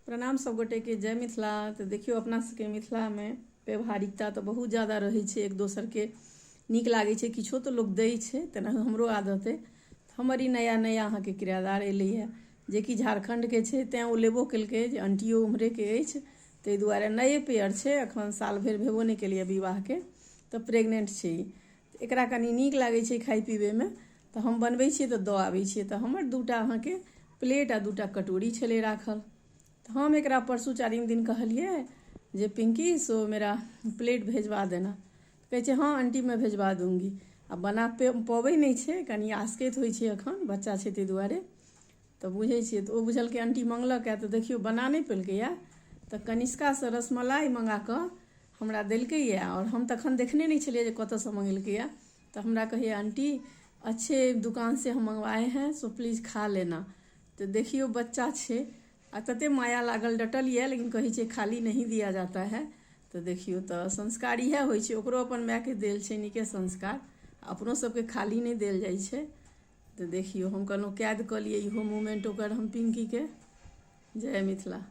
प्रणाम सब गोटेके, जय मिथिला। तऽ देखियौ, अपना सबके मिथिलामे व्यवहारिकता तऽ बहुत ज्यादा रहै छै। एक दोसरके नीक लागै छै, किछो तऽ लोक दै छै। तेना हमरो आदत अइ। हमर ई नया नया अहाँके किरायादार एलैए, जेकि झारखण्डके छै, तैँ ओ लेबो केलकै जे आंटियो उम्हरेके अछि। ताहि दुआरे नये पेयर छै, एखन साल भरि भेबो नहि केलैए विवाहके, तऽ प्रेग्नेंट छै ई। एकरा कनि नीक लागै छै खाइ पीबैमे, तऽ हम बनबै छियै तऽ दऽ आबै छियै। तऽ हमर दूटा अहाँके प्लेट आ दूटा कटोरी छलै राखल। तऽ हम एकरा परसू चारिम दिन कहलियै जे पिंकी, सो मेरा प्लेट भेजवा देना। कहै छै, हँ आंटी, मैं भेजवा दूंगी। आ बना पबै नहि छै, कनि आसकैत होइ छै, एखन बच्चा छै ताहि दुआरे। तऽ बुझै छियै, तऽ ओ बुझलकै आंटी मङ्गलक तऽ देखियौ, बना नहि पेलकैए, तऽ कनिष्कासँ रसमलाई मङ्गा कऽ हमरा देलकैए। आओर हम तखन देखने नहि छलियै जे कतऽसँ मङ्गेलकैए। तऽ हमरा कहैए, आंटी, अच्छे दुकान से हम मंगवाए हैं, सो प्लीज खा लेना। तऽ देखियौ, बच्चा छै आ तते माया लागल डटल यऽ, लेकिन कहै छै, खाली नहीं दिया जाता है। तऽ देखियौ, तऽ संस्कार इएह होइ छै। ओकरो अपन मायके देल छै नीके संस्कार। अपनो सबके खाली नहि देल जाइ छै। तऽ देखियौ, हम कहलहुँ कैद कऽ लिअ इहो मोमेंट ओकर हम पिंकीके। जय मिथिला।